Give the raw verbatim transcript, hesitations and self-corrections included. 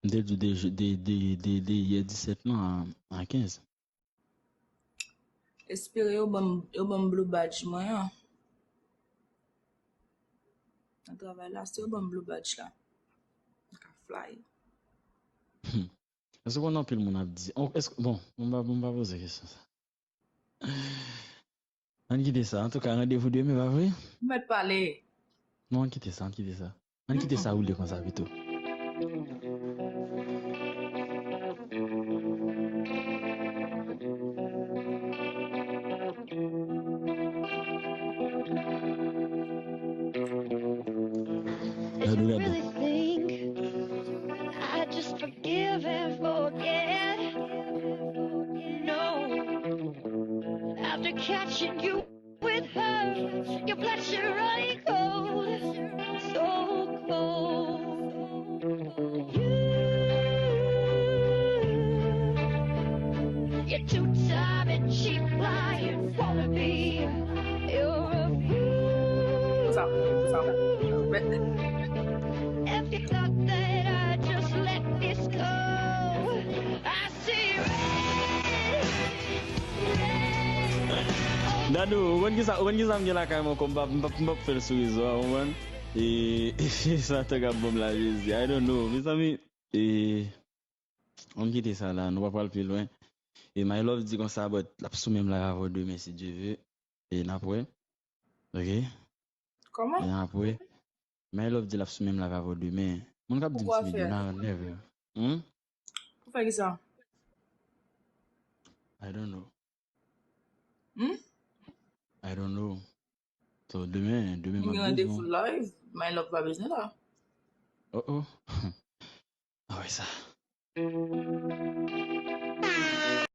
M te di w de, de, de, de, de yè disèt lan a, a kenz. Espere yo ban m, yo ban m blue badge mwen an. Nan travay la, si yo ban m blue badge la, m ka fly. Hmm. Èske w konn anpil moun ap di, oh, èske, bon, m pa, m pa poze kesyon sa. Ann kite sa. Antouka, randevou demen, pa vre? Ou mèt pale. Non, ann kite sa, ann kite sa. Ann kite sa woule konsa pito. Gade, gade. Really think I just forgive and forget? No. After catching you with her, your blood's running cold, so cold. You, you're two-time and cheap lying wannabe. You're a fool. If you thought that I just let this go, I see red, red. Dadou, ou konn kisa, ou konn kisa m gen lakay mwen kòm m p ap, m p ap, m p ap fè l sou rezo a, ou konprann? E, e sa te ka ban m la, Jezi. I don't know. Mezanmi, e, ann kite sa la, nou pa pral pi lwen. E My Love di konsa, but l ap sou menm live avè w demen, si Dye ve. E n ap wè. Ok? Kòman? E n ap wè. My Love di l ap sou menm live avè w demen. Moun k ap di m ti videyo nan rèv yo. Hmm? Pou fè kisa? I don't know. Hmm? I don't know. So, demen, demen m ap gen randevou live, My Love pa bezwen la. Oh, oh. Ah wè sa.